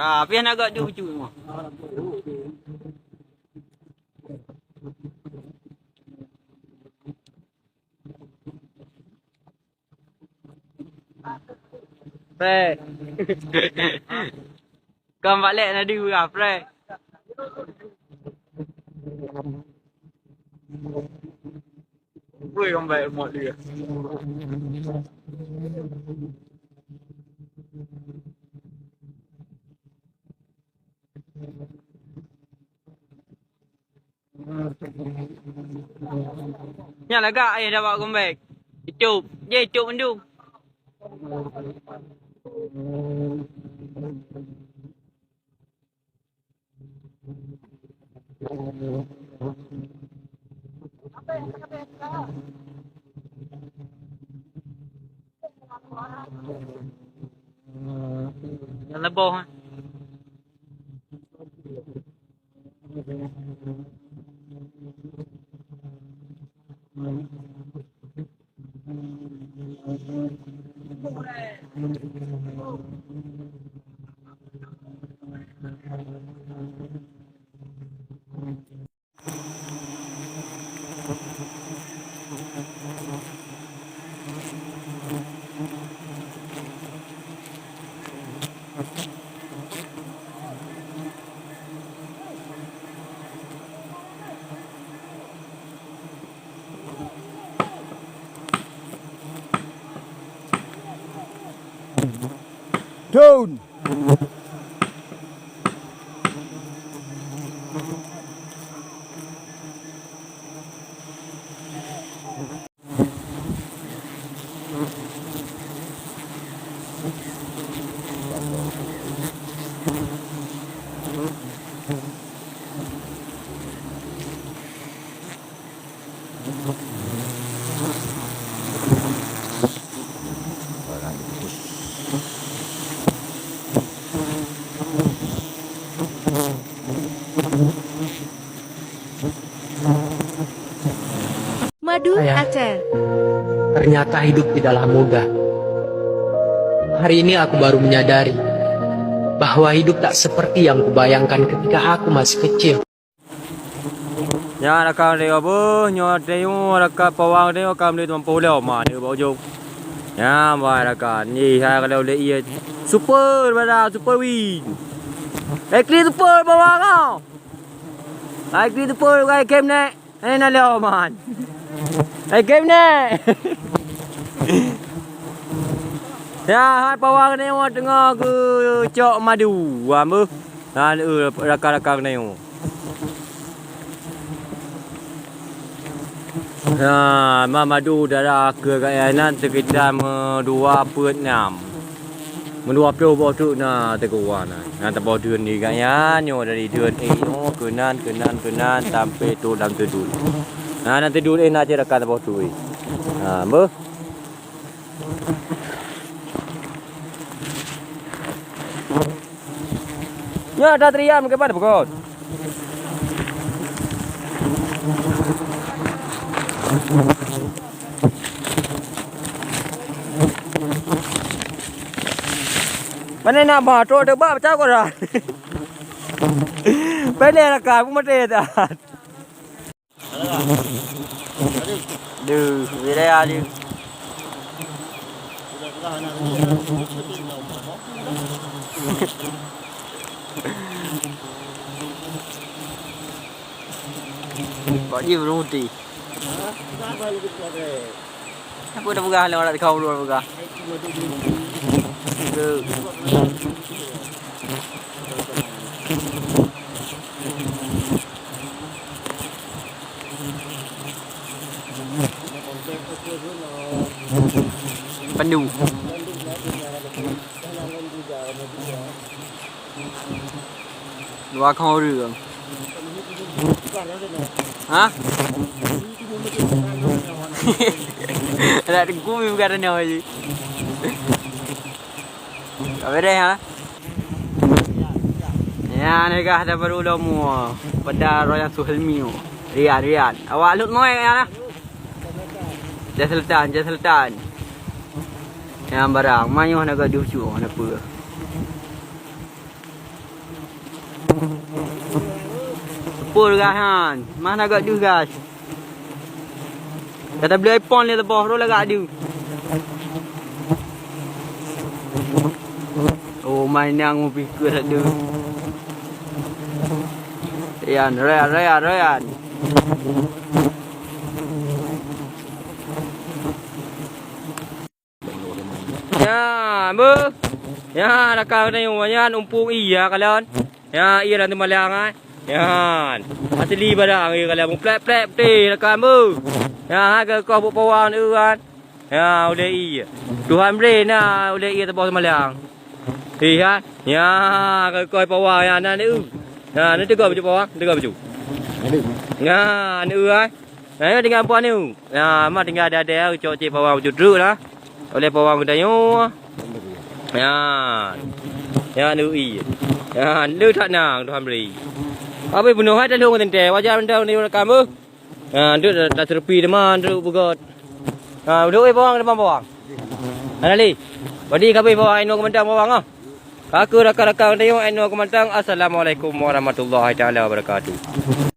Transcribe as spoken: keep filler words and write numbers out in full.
Ah, piah na gak duh cu mah. Preh. Kon bak lek na di urah, preh. Ui, kon bak mot dia. Nyan lagak ayah dah bak gombek. Itôb. Jeh itôb mandum. Nyan leuboh, eh. Thôn. Madu Ayah, Aceh. Ternyata hidup tidaklah mudah. Hari ini aku baru menyadari bahwa hidup tak seperti yang kubayangkan ketika aku masih kecil. Nyan rakan tanyoe beuh, nyoe tanyoe rakan pawang tanyoe ka meuleuet tumpôh lom, ma, nyoe bak ujong. Nyan, ma, rakan. Nyoe hai kalau lé ié. Super, bada, super win. Ekli super pawang ah. Ekli super, bukan kem nek. Eh, na lom, man. Hai, game ni. Ya, hai pawang ni, wah, teungoh geucok madu. Wah, beuh. Nah, eh, rakan-rakan ni, wah. Nah, ma madu darah ke kat nan sekitar me dua peuet enam. Meudua ploh boh treuk na teuka na. Na teuboh deun di gaya nyoe dari deun eh nyoe keunan, keunan, keunan sampai trok lam teudun. Na, lam teudun eh na cit rakan teuboh treuk eh. Ha, beuh. Nyoe ada triam ke mana pukon? Mana nak bah, trok debat macam korang. Pendek lah kan, pun mati dah. Duh, wilayah dia. Pak Ji berhenti. Apa dah peugah lewat kat kaum luar peugah? Pandu. Dua kong ureueng. Ha? Anak teungku mi bukan tanya je. Tak beres ha? Ya, ni kah dah baru lama. Pada royang Suhelmi. Rian, Rian. Awak lut moi ya lah. Jah Sultan, Jah Sultan. Yang barang, mayuh nak gaduh cu, nak apa? Pur gas nyan. Mana gak duh gas? Kata beli iPhone ni teboh, roh lagak adu. Oh, main yang mau pikir adu. Yan, Ryan, Ryan, Ryan. Ya, beuh. Ya, rakan tanyoe nyan umpung iya kalon. Ya, iya lam teumalang ai. Yan. Asli barang iya kalon muplek-plek putih rakan beuh. Ya, ha keukoh buet pawang tu kan. Ya, ulée iya. Tuhan bri na ulée iya teuboh teumalang. Ih, ha. Ya, keukoh pawang ya na ni. Na ni teuga baju pawang, teuga baju. Ya, ni ai. Nah, nyoe tinggai puan nyoe. Nah, ma tinggai ada-ada cok cek pawang bacut treuk lah. Oleh pawang geutanyoe. Nyan. Nyan ui. Nyan, le that nang Tuhan bri. Habis bunoe hai talhong teuntée. Wajar mantong ni rekam beuh. Nah, duk dah serpi teman, duk beugöt. Nah, duk eh pawang depan pawang. Hana lé. Badi kabeh pawang, inoe keumantang pawang ah. Ka keuh rakan-rakan tanyoe, inoe keumantang. Assalamualaikum warahmatullahi taala wabarakatuh.